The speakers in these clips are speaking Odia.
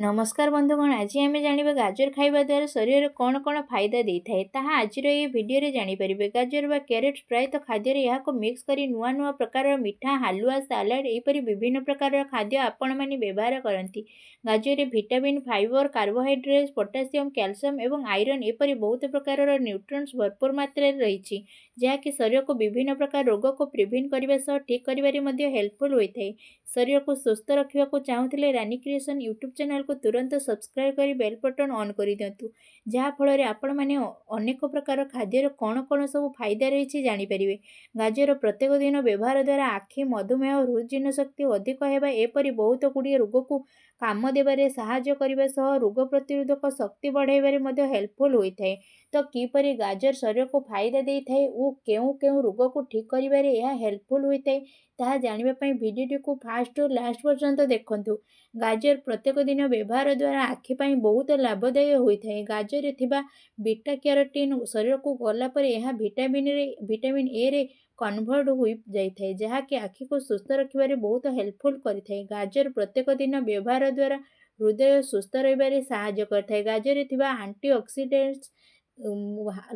ନମସ୍କାର ବନ୍ଧୁଗଣ, ଆଜି ଆମେ ଜାଣିବା ଗାଜର ଖାଇବା ଦ୍ୱାରା ଶରୀରରେ କ'ଣ କ'ଣ ଫାଇଦା ଦେଇଥାଏ, ତାହା ଆଜିର ଏହି ଭିଡ଼ିଓରେ ଜାଣିପାରିବେ। ଗାଜର ବା କ୍ୟାରେଟ୍ ପ୍ରାୟତଃ ଖାଦ୍ୟରେ ଏହାକୁ ମିକ୍ସ କରି ନୂଆ ନୂଆ ପ୍ରକାରର ମିଠା, ହାଲୁଆ, ସାଲାଡ଼ ଏହିପରି ବିଭିନ୍ନ ପ୍ରକାରର ଖାଦ୍ୟ ଆପଣମାନେ ବ୍ୟବହାର କରନ୍ତି। ଗାଜରରେ vitamin, fibre, carbohydrates, potassium, calcium ଏବଂ ଆଇରନ୍ ଏପରି ବହୁତ ପ୍ରକାରର ନ୍ୟୁଟ୍ରିଏଣ୍ଟସ୍ ଭରପୁର ମାତ୍ରାରେ ରହିଛି, ଯାହାକି ଶରୀରକୁ ବିଭିନ୍ନ ପ୍ରକାର ରୋଗକୁ ପ୍ରିଭେଣ୍ଟ କରିବା ସହ ଠିକ୍ କରିବାରେ ମଧ୍ୟ ହେଲ୍ପଫୁଲ୍ ହୋଇଥାଏ। ଶରୀରକୁ ସୁସ୍ଥ ରଖିବାକୁ ଚାହୁଁଥିଲେ ରାନୀ କ୍ରିଏସନ୍ ୟୁଟ୍ୟୁବ୍ ଚ୍ୟାନେଲକୁ ତୁରନ୍ତ ସବସ୍କ୍ରାଇବ୍ କରି ବେଲ୍ ବଟନ୍ ଅନ୍ କରିଦିଅନ୍ତୁ, ଯାହାଫଳରେ ଆପଣମାନେ ଅନେକ ପ୍ରକାର ଖାଦ୍ୟର କ'ଣ କ'ଣ ସବୁ ଫାଇଦା ରହିଛି ଜାଣିପାରିବେ। ଗାଜର ପ୍ରତ୍ୟେକ ଦିନ ବ୍ୟବହାର ଦ୍ୱାରା ଆଖି, ମଧୁମେହ, ହୃଦଜୀର୍ଣ୍ଣ ଶକ୍ତି ଅଧିକ ହେବା ଏପରି ବହୁତ ଗୁଡ଼ିଏ ରୋଗକୁ କାମ ଦେବାରେ ସାହାଯ୍ୟ କରିବା ସହ ରୋଗ ପ୍ରତିରୋଧକ ଶକ୍ତି ବଢ଼ାଇବାରେ ମଧ୍ୟ ହେଲ୍ପଫୁଲ୍ ହୋଇଥାଏ। ତ କିପରି ଗାଜର ଶରୀରକୁ ଫାଇଦା ଦେଇଥାଏ ଓ କେଉଁ କେଉଁ ରୋଗକୁ ଠିକ୍ କରିବାରେ ଏହା ହେଲ୍ପଫୁଲ୍ ହୋଇଥାଏ, ତାହା ଜାଣିବା ପାଇଁ ଭିଡ଼ିଓଟିକୁ ଫାଷ୍ଟରୁ ଲାଷ୍ଟ ପର୍ଯ୍ୟନ୍ତ ଦେଖନ୍ତୁ। ଗାଜର ପ୍ରତ୍ୟେକ ଦିନ ବ୍ୟବହାର ଦ୍ୱାରା ଆଖି ପାଇଁ ବହୁତ ଲାଭଦାୟକ ହୋଇଥାଏ। ଗାଜରରେ ଥିବା ବିଟା କ୍ୟାରୋଟିନ୍ ଶରୀରକୁ ଗଲା ପରେ ଏହା ଭିଟାମିନ୍ ଏରେ କନଭର୍ଟ ହୋଇଯାଇଥାଏ, ଯାହାକି ଆଖିକୁ ସୁସ୍ଥ ରଖିବାରେ ବହୁତ ହେଲ୍ପଫୁଲ୍ କରିଥାଏ। ଗାଜର ପ୍ରତ୍ୟେକ ଦିନ ବ୍ୟବହାର ଦ୍ୱାରା ହୃଦୟ ସୁସ୍ଥ ରହିବାରେ ସାହାଯ୍ୟ କରିଥାଏ। ଗାଜରରେ ଥିବା antioxidants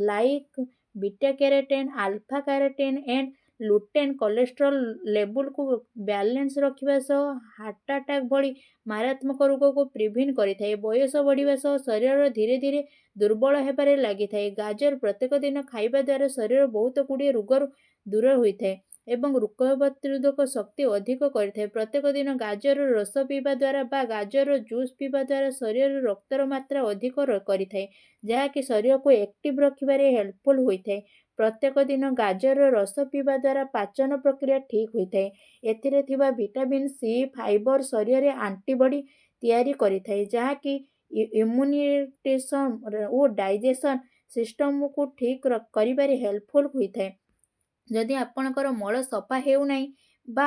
like beta carotene, alpha carotene and lutein cholesterol ଲେବୁଲକୁ balance ରଖିବା ସହ ହାର୍ଟ ଆଟାକ୍ ଭଳି ମାରାତ୍ମକ ରୋଗକୁ ପ୍ରିଭେଣ୍ଟ କରିଥାଏ। ବୟସ ବଢ଼ିବା ସହ ଶରୀର ଧୀରେ ଧୀରେ ଦୁର୍ବଳ ହେବାରେ ଲାଗିଥାଏ। ଗାଜର ପ୍ରତ୍ୟେକ ଦିନ ଖାଇବା ଦ୍ୱାରା ଶରୀର ବହୁତ ଗୁଡ଼ିଏ ରୋଗରୁ ଦୂର ହୋଇଥାଏ ଏବଂ ରୋଗ ପ୍ରତିରୋଧକ ଶକ୍ତି ଅଧିକ କରିଥାଏ। ପ୍ରତ୍ୟେକ ଦିନ ଗାଜରର ରସ ପିଇବା ଦ୍ୱାରା ବା ଗାଜରର ଜୁସ୍ ପିଇବା ଦ୍ୱାରା ଶରୀରରେ ରକ୍ତର ମାତ୍ରା ଅଧିକ କରିଥାଏ, ଯାହାକି ଶରୀରକୁ ଆକ୍ଟିଭ୍ ରଖିବାରେ ହେଲ୍ପଫୁଲ୍ ହୋଇଥାଏ। ପ୍ରତ୍ୟେକ ଦିନ ଗାଜରର ରସ ପିଇବା ଦ୍ୱାରା ପାଚନ ପ୍ରକ୍ରିୟା ଠିକ୍ ହୋଇଥାଏ। ଏଥିରେ ଥିବା ଭିଟାମିନ୍ ସି, ଫାଇବର ଶରୀରରେ ଆଣ୍ଟିବଡି ତିଆରି କରିଥାଏ, ଯାହାକି ଇମ୍ୟୁନିଟେସନ୍ ଓ ଡାଇଜେସନ୍ ସିଷ୍ଟମକୁ ଠିକ୍ କରିବାରେ ହେଲ୍ପଫୁଲ୍ ହୋଇଥାଏ। ଯଦି ଆପଣଙ୍କର ମଳ ସଫା ହେଉନାହିଁ ବା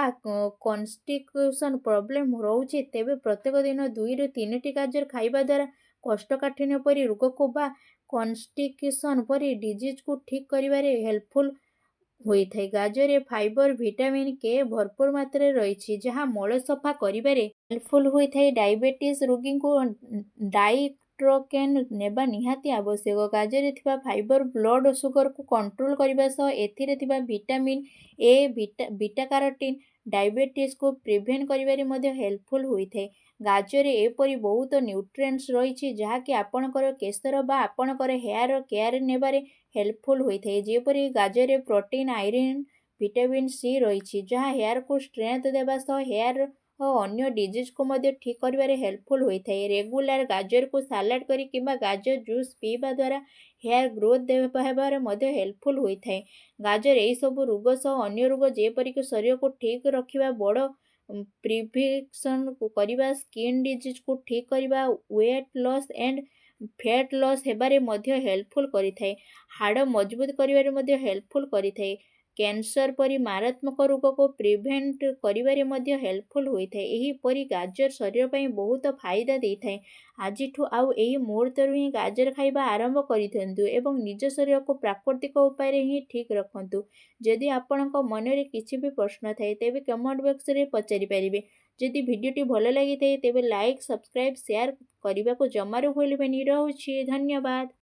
କନଷ୍ଟିପେସନ୍ ପ୍ରୋବ୍ଲେମ୍ ରହୁଛି, ତେବେ ପ୍ରତ୍ୟେକ ଦିନ 2ରୁ 3ଟି ଗାଜର ଖାଇବା ଦ୍ୱାରା କୋଷ୍ଠକାଠିନ୍ୟ ପରି ରୋଗକୁ ବା କନଷ୍ଟିପେସନ୍ ପରି ଡିଜିଜ୍କୁ ଠିକ୍ କରିବାରେ ହେଲ୍ପଫୁଲ୍ ହୋଇଥାଏ। ଗାଜରରେ ଫାଇବର, ଭିଟାମିନ୍ କେ ଭରପୁର ମାତ୍ରାରେ ରହିଛି, ଯାହା ମଳ ସଫା କରିବାରେ ହେଲ୍ପଫୁଲ୍ ହୋଇଥାଏ। ଡାଇବେଟିସ୍ ରୋଗୀଙ୍କୁ ଡାଇଟ୍ରୋକେନ୍ ନେବା ନିହାତି ଆବଶ୍ୟକ। ଗାଜରରେ ଥିବା ଫାଇବର ବ୍ଲଡ଼ ସୁଗରକୁ କଣ୍ଟ୍ରୋଲ କରିବା ସହ ଏଥିରେ ଥିବା ଭିଟାମିନ୍ ଏ, ବିଟା କାରୋଟିନ୍ ଡାଇବେଟିସ୍କୁ ପ୍ରିଭେଣ୍ଟ କରିବାରେ ମଧ୍ୟ ହେଲ୍ପଫୁଲ୍ ହୋଇଥାଏ। ଗାଜରରେ ଏପରି ବହୁତ ନ୍ୟୁଟ୍ରିଏଣ୍ଟସ୍ ରହିଛି, ଯାହାକି ଆପଣଙ୍କର କେଶର ବା ଆପଣଙ୍କର ହେୟାର କେୟାର ନେବାରେ ହେଲ୍ପଫୁଲ୍ ହୋଇଥାଏ। ଯେପରି ଗାଜରରେ ପ୍ରୋଟିନ୍, ଆଇରନ୍, ଭିଟାମିନ୍ ସି ରହିଛି, ଯାହା ହେୟାରକୁ ଷ୍ଟ୍ରେନ୍ଥ ଦେବା ସହ ହେୟାର ଓ ଅନ୍ୟ ଡିଜିଜ୍କୁ ମଧ୍ୟ ଠିକ୍ କରିବାରେ ହେଲ୍ପଫୁଲ୍ ହୋଇଥାଏ। ରେଗୁଲାର ଗାଜରକୁ ସାଲାଡ଼ କରି କିମ୍ବା ଗାଜର ଜୁସ୍ ପିଇବା ଦ୍ୱାରା ହେୟାର ଗ୍ରୋଥ୍ ହେବାରେ ମଧ୍ୟ ହେଲ୍ପଫୁଲ୍ ହୋଇଥାଏ। ଗାଜର ଏହିସବୁ ରୋଗ ସହ ଅନ୍ୟ ରୋଗ ଯେପରିକି ଶରୀରକୁ ଠିକ୍ ରଖିବା, ବଡ଼ ପ୍ରିଭେନ୍ସନ୍ କରିବା, ସ୍କିନ୍ ଡିଜିଜ୍କୁ ଠିକ୍ କରିବା, weight loss and fat loss ହେବାରେ ମଧ୍ୟ ହେଲ୍ପଫୁଲ୍ କରିଥାଏ। ହାଡ଼ ମଜବୁତ କରିବାରେ ମଧ୍ୟ ହେଲ୍ପଫୁଲ୍ କରିଥାଏ। କ୍ୟାନ୍ସର ପରି ମାରାତ୍ମକ ରୋଗକୁ ପ୍ରିଭେଣ୍ଟ କରିବାରେ ମଧ୍ୟ ହେଲ୍ପଫୁଲ୍ ହୋଇଥାଏ। ଏହିପରି ଗାଜର ଶରୀର ପାଇଁ ବହୁତ ଫାଇଦା ଦେଇଥାଏ। ଆଜିଠୁ ଆଉ ଏହି ମୁହୂର୍ତ୍ତରୁ ହିଁ ଗାଜର ଖାଇବା ଆରମ୍ଭ କରିଦିଅନ୍ତୁ ଏବଂ ନିଜ ଶରୀରକୁ ପ୍ରାକୃତିକ ଉପାୟରେ ହିଁ ଠିକ୍ ରଖନ୍ତୁ। ଯଦି ଆପଣଙ୍କ ମନରେ କିଛି ବି ପ୍ରଶ୍ନ ଥାଏ, ତେବେ କମେଣ୍ଟ ବକ୍ସରେ ପଚାରି ପାରିବେ। ଯଦି ଭିଡ଼ିଓଟି ଭଲ ଲାଗିଥାଏ, ତେବେ ଲାଇକ୍, ସବସ୍କ୍ରାଇବ୍, ସେୟାର କରିବାକୁ ଜମାରୁ ଭୁଲିବେନି। ରହୁଛି, ଧନ୍ୟବାଦ।